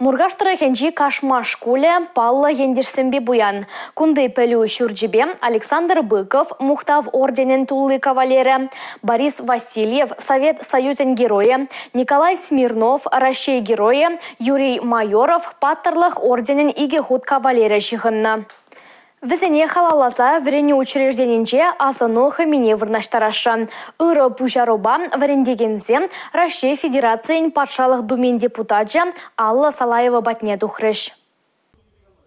Муркаш тӑрӑхӗнчи Кашмаш шкулӗ паллӑ ентешсемпе пуян. Кунти пӗлӳ ҫурчӗпе Александр Быков, Мухтав орденӗн тулли кавалерӗ, Борис Васильев, Совет Союзӗн Геройӗ, Николай Смирнов, Раҫҫей Геройӗ, Юрий Майоров Паттӑрлӑх орденӗн икӗ хут кавалерӗ ҫыхӑннӑ. Вӗсене халалласа вӗренӳ учрежденинче асӑну хӑмине вырнаҫтарасшӑн. Ырӑ пуҫарупа вӗрентекенсем Раҫҫей Федерацийӗн Патшалӑх Думин депутачӗ Алла Салаева патне тухрӗҫ.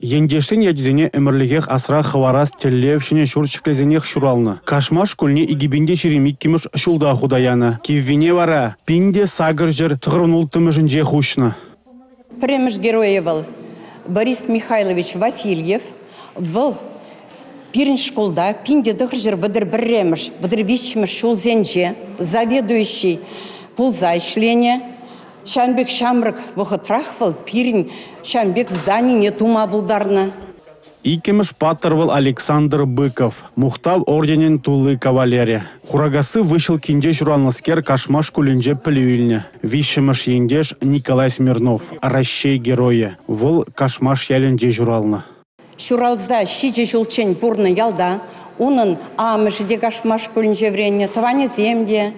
Ентешсен ячӗсене ӗмӗрлӗхех асра хӑварас тӗллев ҫӗнӗ ҫурт ҫӗклесенех ҫуралнӑ. Кашмаш шкулне 2022-мӗш ҫулта хута янӑ. Киввине вара 1896-мӗшӗнчех уҫнӑ. Пӗрремӗш геройӗ вӑл Борис Михайлович Васильев. Вӑл пирӗн шкулта 1931-мӗш, 33-мӗш ҫулсенче заведующий пулса ӗҫленӗ. Ҫавӑн пек ҫамрӑк вӑхӑтрах вӑл пирӗн ҫавӑн пек зданине тума пултарнӑ. Иккӗмӗш паттӑр вӑл Александр Быков, Мухтав орденӗн тулли кавалерӗ. Хуракасси выҫҫӑлккинче ҫуралнӑскер Кашмаш шкулӗнче пӗлӳ илнӗ. Виҫҫӗмӗш ентеш Николай Смирнов, Раҫҫей Геройӗ. Вӑл Кашмаш ялӗнче ҫуралнӑ. Ҫуралса 7 ҫулччен пурӑннӑ ялта. Унӑн амӑшӗ те Кашмаш шкулӗнче вӗреннӗ, тӑванӗсем те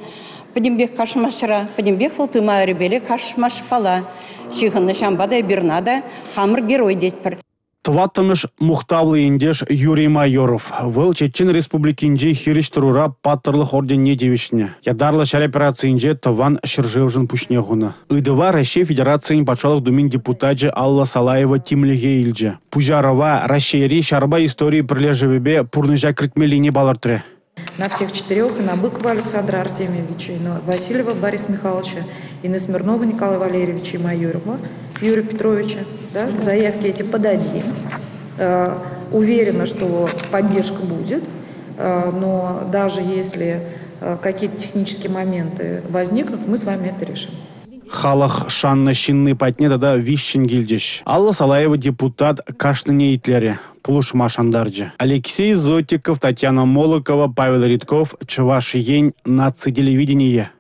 пӗтӗмпех Кашмашра, пӗтӗмпех вӑл тымарӗпеле Кашмашпала ҫыхӑннӑ. Ҫавӑнпа та эпир ӑна та хамӑр герой тетпӗр. Тӑваттӑмӗш мухтавлӑ ентеш Юрий Майоров. Вӑл Чечен Республикинчи хирӗҫ тӑрура паттӑрлӑх орденне тивӗҫнӗ. Ятарлӑ ҫар операцийӗнче тӑван ҫӗршывшӑн пуҫне хунӑ. Ыйтӑва Раҫҫей Федерацийӗн Патшалӑх Думин депутачӗ Алла Салаева тимлӗхе илчӗ. Пуҫарӑва Раҫҫейри ҫарпа истори пӗрлешӗвӗпе пурнӑҫа кӗртмеллине палӑртрӗ. На всех четырех, и на Быкова Александра Артемьевича, и на Васильева Бориса Михайловича, и на Смирнова Николая Валерьевича, и Майорова Юрия Петровича. Да, заявки эти подадим. Уверена, что поддержка будет, но даже если какие-то технические моменты возникнут, мы с вами это решим. Халӑх шаннӑ ҫынни патне тата виҫҫӗн килчӗҫ. Алла Салаева депутат кашнине итлерӗ, пулӑшма шантарчӗ. Алексей Зотиков, Татьяна Молокова, Павел Ритков, Чӑваш Ен, наци телевиденийӗ.